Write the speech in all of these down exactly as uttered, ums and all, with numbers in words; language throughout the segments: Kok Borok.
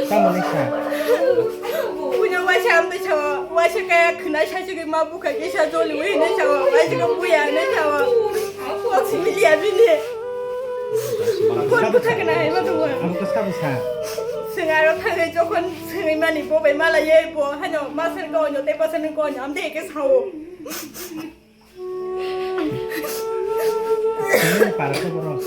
Tamo ni sa. Punya waisa amtwi sawa, waisa kaya khna saisugwi ma bukha kisa joli wi hinwi sawa, waisa ka buya hinwi sawa. Kok simi liya bini. Kok butha kana hai ma tungwa. Abo ka sabu sa. Sengaro thangai jokon sengwi mani bo bai mala ye bo hano masar ko nyo te pasar ko nyo amde ke sawo. Nini para khe borok?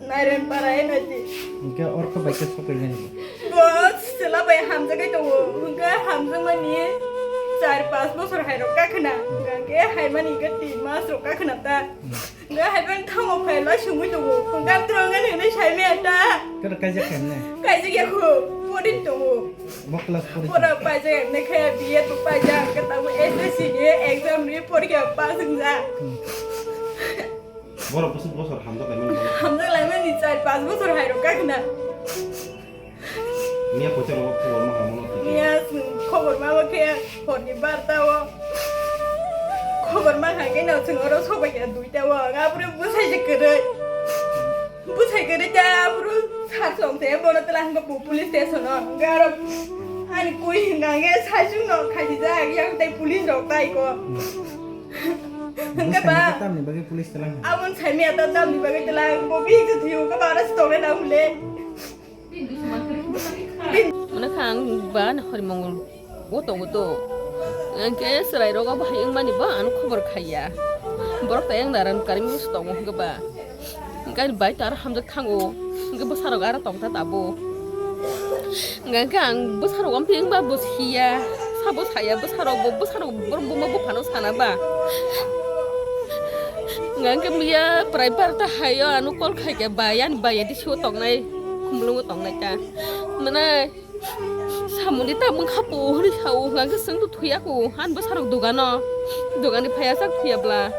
Nairen para e nai di. Hingke orko bai khe sokoi nani. Bo sela bai hamjagai tongo. Hingke hamjakmani char pas bosor hai rok kakhna. Hingke hai mani hingke tin mas rok kakhna ta. Hingke hai bai thango phai lai sungui tongo. Hingke ang trongo nini sai me ta. Kero kaijak kemne? Kaijak ya kho. Podin tongo. Bo class pori. Pura paijak, ne khe B Ed bo paijak, ke tamo S S C ni exam ni porikha pass wngjak. Hmm. Borok bwswk bosor hamjak laimani. Hamjak laimani char pas bosor hai rok kakhna. Miya kochar o khobor ma hamano. Miya khobor ma khe hor ni barta o. Khobor ma kha khe no chwng oro sobai kha duita o. Gabure bwsai se kwrwi. Bwsai kwrwi ta, aphuru sar song te bono twla hwnkhe bo police station o. Hwnkhe aro ani koi hwnkha hwnkhe saichung no khaijijak, yang tei police rok tai ko. Hwnkhe ba, bwsai no tamni bagwi police twlang hwnkhe? Aboni sai maya ta tamni bagwi twlang, bo bihik se thwiyo hwnkhe ba aro se tongnai nang hwnle. Mane kha ang ba ani hori mongol. O tongo to. Hingke chwrai rogo bahai wngmani ba ano khobor khaiya. Borok ta yang naran karmi se tongo hingke ba. Hingke ani bai ta aro hamjak thango. Hingke bwsarok aro tongta tabo. Hingke ang bwsarok amtwi wngba bo siya. Sabo saya bwsarok bo bwsarok borok buma buphano sana ba. Hingke miya prai barta hayo ano call khaikhe ba yani bai adi sio tongnai. Khumlungo tongnai ta. Mane Samungni tamung kha po hwnwi sao, hwnkha khe chwng to thwiya ko, ani bwsarok dogano, dogani phaiya sak thwiya bla.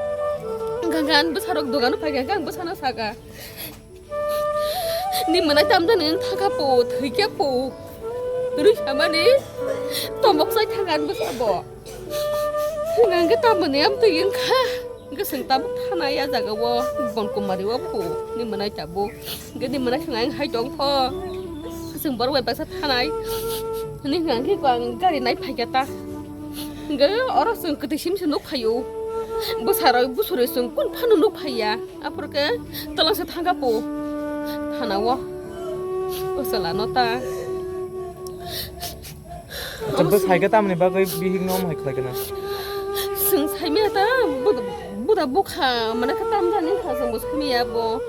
Hwnkha khe ani bwsarok dogano phai kha, hwnkha ang bwsano saka, "Ni mwnai tamjani wng thangkha po, thwikha po," hwnwi samani tombok chai thangkha ani bwsabo. Hwnkha khe tamoni amtwi wngkha. Hwnkhe chwng tabuk thanai a jaga o Bon Kumari o phu ni mwnai tabuk. Hwnkhe ni mwnai chwng ayang hai tong pho. Chwng borok bai baksa thanai. Hwnwi hwnkha khe ang gari nai phaikha ta. Hwnkhe oro chwng kwtwi simi se nuk phaio. Bwsarok bwswrwi chwng kun phano nuk phaiya. Aphuru khe twlang se thangkha phu thana o. O chwla no ta. Acha bwsai khe tamni bagwi bihik no omo hai khlai kena? Chwng saimaya ta, buda, buda bukha, mane khe tamjani kha, chwng bo saimaya bo.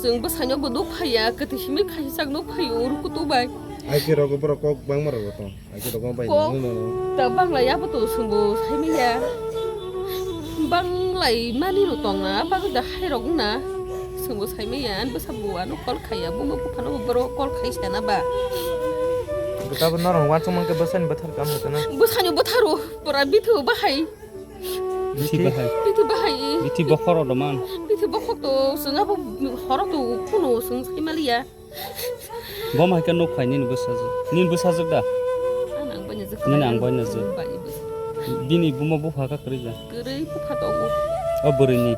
Chwng bwsaino bo nuk phaiya, kwtwi simi khaisa sak nuk phaio, uru kutu bai. Ai khe rogo borok kok bangma rogo tong. Ai khe rogo bai Kok nangno. Ta banglai abo to chwng bo saimaya. Banglai mani rok tong na, bagwi da hai rok na. Chwng bo saimaya, ani bwsa bo ano call khaiya, buma buphano bo borok call khai sana ba. Tabuk norok uansukmang khe bwsani bwthar kam hai tana. Bwsani bwtharo, pura bithu bahai. Bithi bahai. Bithu bahai. Bithi bokhoro doman. Bithi bokhok to, chwng abo horo to kuno chwng saimaliya. Bo hai khe nuk phai nini bwsajwk. Nini bwsajwk da? Ang nang bai najwk. Nini ang bai najwk. Bai bwsa. Bini buma bupha kha kwrwi da? Kwrwi bupha tongo. O bwrwini.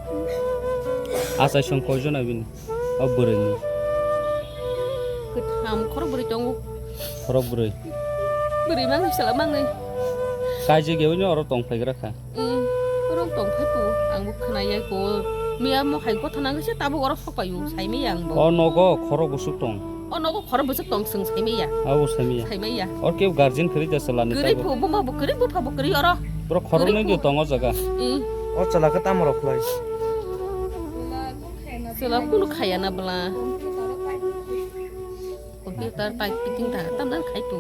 Achai song koi jona bini? O bwrwini. Kwtham khorok bwrwi tongo. Khorok bwrwi. Bwrwi manwi sala manwi. Kaijak ya wngya oro tong phaigra kha. Em, oro tong phai po, ang bo khna ya ko. Miya mo hai kotha nang se tabuk oro sok payu, sai miya ang bo. O nogo khorok bwswk tong. O nogo khorok bwswk tong chwng sai miya. Abo sai miya. Sai miya. Or kebo guardian kwrwi da chwla ni tabuk. Kwrwi po, buma bo kwrwi, bupha bo kwrwi oro. Bro khorok nang di tong o jaga. Em. O chwla khe tamo rok khlai. Chwla kunu khaya na bwla. Computer type fitting ta tam dan khai tu.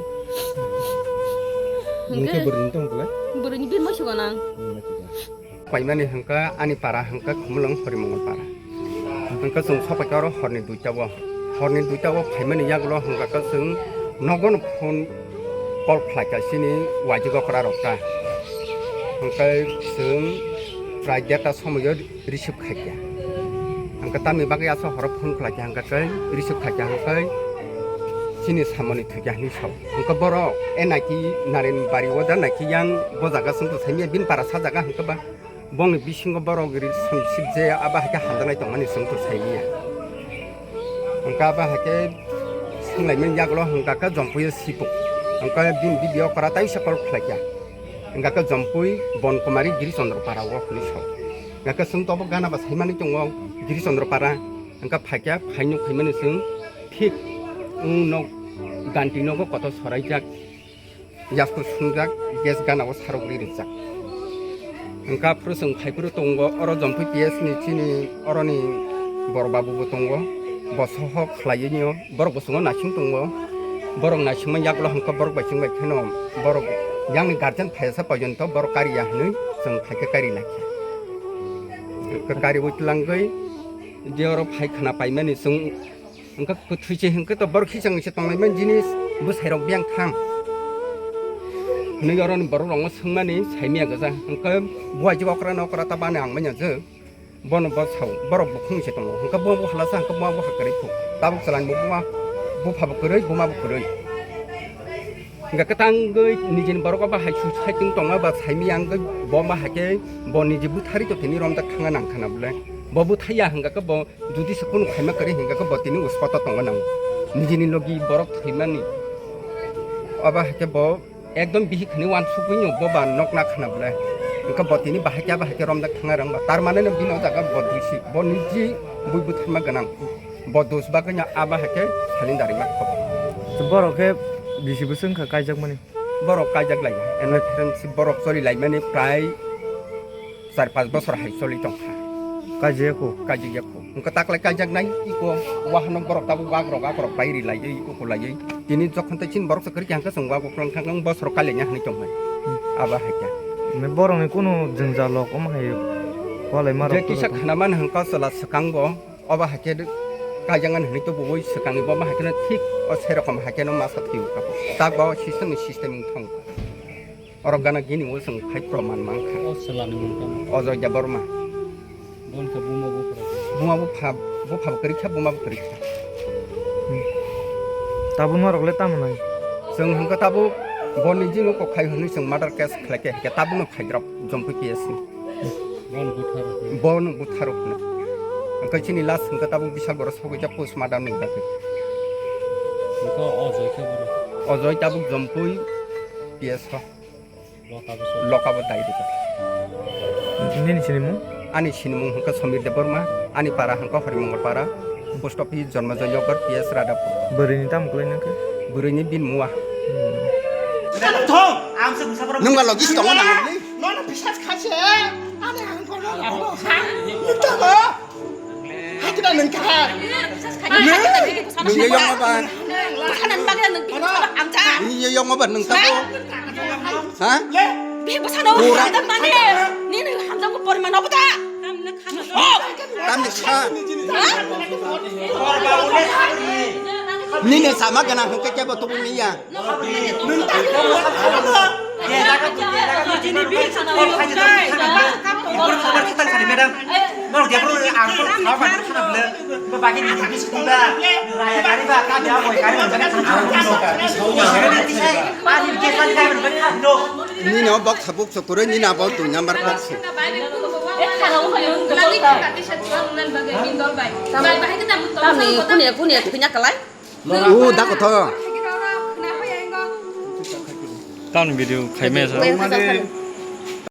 Mungkin beri ni tong khlai. Beri ni bin masuk anang. Paimani hwnkha ani para hwnkha Khumulwng Horimongol para. Hwnkha chwng sopaikha oro horni duita o. Horni duita o phaimani yagulo hwnkha khe chwng nogono phone call khlaikha chini waijwk okra rok ta. Hwnkhe chwng prai derta somoio receive khaikha. Hwnkhe tamni bagwi aswk horo phone khlaikha hwnkhe tei receive khaikha hwnkhe chini samani thwikha hinwi sao. Hwnkhe borok e naiki Naren bari o da naiki yang bo jaga chwngno saimanya bini para sa jaga hwnkhe ba. Bongni bisingo borok relationship je abo hai khe hamjaknai tongmani chwng to saimanya. Hwnkhe abo hai khe Thwnglaimani yagulo hwnkha khe Jompui o sipung. Hwnkhe bini bibi okra taisa call khlaikha. Hwnkha khe Jompui Bonkumari Giri Chandra Para o hwnwi sao. Hwnkha khe chwng tobo gana ba saimani tongo Giri Chandra Para. Hwnkha phaikha, phaino phaimani chwng thik wng nok ganti nogo kotor soraijak. Yasku sungjak gas gana o sarok ri rijak. Hwnkha phuru chwng phai phuru tongo, oro Jompui P S ni chini oroni bor babu bo tongo, bo sohok khlaiwi nw, borok bo chwngno naising tongo, borok naisingma yagulo hwnkha borok bai chwng bai kheno borok yang ni guardian phaiyasa porjonto borok kariya hwnwi chwng phaikhe kari laikha. Hwnkha kariwi twlangwi je oro phai khna paimani chwng Hwnkhe kwthwi se hwnkhe to borok khichang se tonglaimani jinis bwsairok biyang thang. Hwnwi oroni borok rokno swngmani saimanya gwja. Hwnkhe buaijwk okra na okra ta bani ang manya je. Bono bo sao, borok bukhung se tongo. Hwnkhe bo bo halasa hwnkhe bo bo hakwrwi phu. Tabuk chwlaini bo buma bupha bo kwrwi, buma bo kwrwi. Hwnkhe kwtangwi nijini borok bo hai su saitung tongo ba saimanya wngwi bo ma haikhe bo niji butharwi to tini romjak thangna nang khana bwle. Bo buthaiya hwnkhe bo Jodi se kunu khaima kwrwi hwnkhe khe bo tini uspoto tongna nango. Nijini logi borok thwimani. Abo hai khe bo ekdom bihik hwnwi uansukgwi no bo ba nokna khna bwle. Hwnkhe bo tini bahai khe abo hai khe romjak thangna rwngba. Tar mane no bini o jaga bo duisi. Bo niji bui bwtharma gwnang. Bo dus bagwi no abo hai khe salin darimani khobo. Borok khe bisi bwswk wngkha kaijakmani? Borok kaijak lai ya. Eno friendship borok choli laimani prai char panch bosor hai choli tongkha. Kaijak ya kho? Kaijak ya kho. Hwnkhe taklai kaijak nai iko wahano borok tabuk wagrok akorok bai ri laiwi uku laiwi. Tini jokhon tei chini borok se kwrwi khe hwnkhe chwng wago kwlwng thangkhe bosor kalinya hwnwi tongmani. Hmm. Abo hai khe. Borokni kunu jwngjal rok omo hai walai ma rok. Je kisa khna mani hwnkhe chwla swkang bo. Obo hai khe kaijak nani hwnwi tubuwi swkangni bo ma hai kheno thik o se rokom hai kheno masa thwiwi kha. Tak ba o system ni system wng thang kha. Oro gana gini o chwng phai proman man kha. O chwlani mung tamo? Ojoy Debbarma. Bon khe buma bupha. Buma bupha, bupha bo kwrwi kha, buma bo kwrwi kha. Tabuk norok le tamo nai? Chwng hwnkhe tabuk boni jino kok khai hwnwi chwng murder case khlai khe, hai khe tabukno phaidrop Jompui P S ni. Bono butharo hwno. Hwnkhe chini last hwnkhe tabuk bisal borok sogwi jak postmortem ni bagwi. Hwnkhe o Ojoy khe borok? Ojoy tabuk Jompui P S o. Loka bo sogwi. Loka bo dai rwkha. Nini sinimung? Ani sinimung hwnkhe Samir Debbarma, ani para hwnkhe Horimongol para. Post office Jonmojoy Nagar P S Radhapur. Bwrwini tamo kwlai nang khe? Bwrwini bini mua. Hmm. Nwng ba logi si tongo nang ni? Nono bisas khaise. Ani ang kono nang kha. Nita ba. Hakida nang kha. Nung ye yong ba. Nung ye yong ba nung tabo. Ha? Bihik bwsano hamjak mani, nini hamjakmung poriman obo da? Oh! Tamni sa. Ha? Nini sama gana hwnkhe kebo tubu niya. Madam, norok jepro ang kok kha ba khana bwle. Bo bagwi ni bis kunda. Raya gari ba ka dia boi gari ba. Ani ke kan kai ba no. Nini o box habuk so kuro nini abo dui number box. Tamni kunia kunia kunya kalai. U da kotho. Tamni video khaimaya sa.